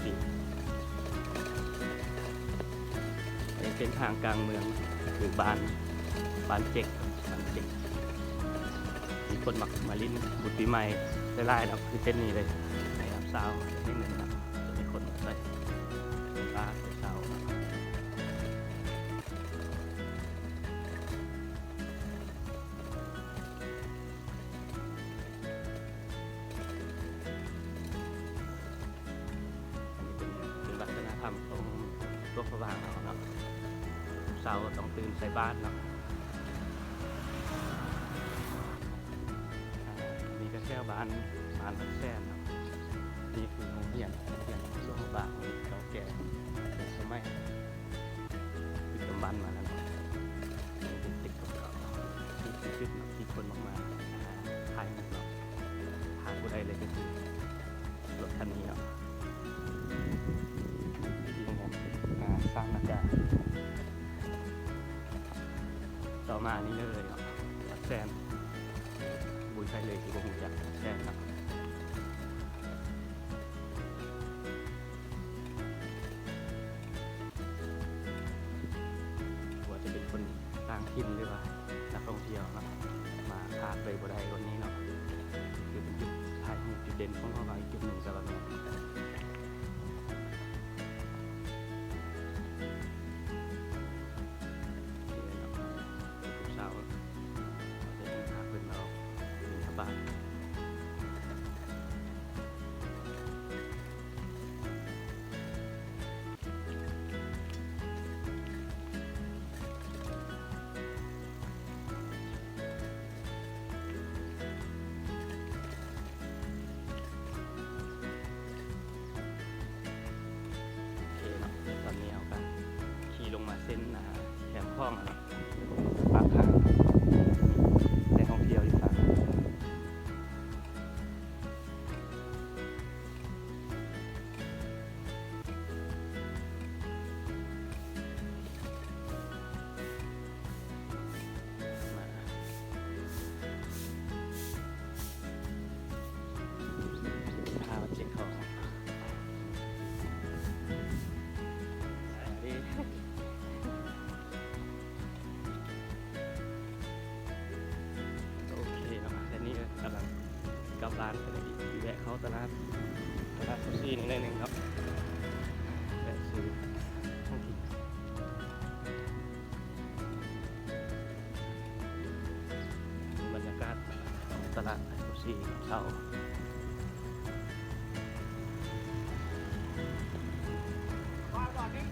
ນີ້ ອັນນີ້ເສັ້ນທາງກາງເມືອງ ຄືບ້ານ ບ້ານເຈັກ ບ້ານເຈັກ ມີຄົນມັກມາຫຼິ້ນບຸນປີໃໝ່ຫຼາຍໆເນາະ ຄືເສັ້ນນີ້ເລີຍ ໃນຍາມເຊົ້າເປັນແຫ່ງໜຶ່ງເນາະ ຈະມີຄົນມາໃຊ້ເວລາເຊົ້າ. ອັນນີ້ເປັນ ເປັນວັດທະນະທຳຂອງຫຼວງພະບາງເຮົາເນາະ ເຊົ້າຕ້ອງຕື່ນໃສ່ບາດເນາະ. ອ່າ ອັນນີ້ກໍແຖວບ້ານ ບ້ານວັດແສນເນາະ ນີ້ຄືໂຮງຮຽນ ໂຮງຮຽນຫຼວງພະບາງ ເກົ່າແກ່ ແຕ່ສະໄໝດຶກດຳບັນມາແລ້ວເນາະ ເປັນຕຶກເກົ່າໆ ທີ່ ທີ່ ທີ່ຄົນມັກມາ ອ່າ ຖ່າຍຮູບເນາະ ຂາດບໍ່ໄດ້ເລີຍກໍຄື ລົດຄັນນີ້ເນາະ ທີ່ໂຮງແຮມ ອ່າ ສາມນາກາ. ຕໍ່ມານີ້ເລີຍເນາະ ວັດແສນ ບໍ່ມີໃຜເລີຍທີ່ບໍ່ຮູ້ຈັກວັດແສນເນາະ. ບໍ່ວ່າຈະເປັນຄົນຕ່າງຖິ່ນ ຫຼືວ່ານັກທ່ອງທ່ຽວເນາະ ມາພາດໄປບໍ່ໄດ້ວັນນີ້ເນາະ ຄືເປັນຈຸດຖ່າຍຮູບຈຸດເດັ່ນຂອງເຮົາອີກຈຸດໜຶ່ງ ແຕ່ວ່າແມ່ນ ເນາະ ທຸກເຊົ້າເຮົາຈະເຫັນພາເພິ່ນອອກບິນທະບາດ. ໂອເຄເນາະ ແລະຕອນນີ້ເຮົາກໍຂີ່ລົງມາເສັ້ນ ອ່າ ແຄມຂອງແລ້ວເນາະ ປາກທາງ ແຫຼ່ງທ່ອງທ່ຽວຢູ່ທາງ ມາ ພາມາເຊັກຂອງ ໂອເຄເນາະ ແລະນີ້ກໍກຳລັງກັບບ້ານ ກໍໄດ້ແວະເຂົ້າຕະຫຼາດ ຕະຫຼາດໂຄຊີນີ້ໜ້ອຍໜຶ່ງເນາະ ແວະຊື້ຂອງກິນ. ບັນຍາກາດຂອງຕະຫຼາດໂຄຊີເຊົ້າ. ມາຕອນນີ້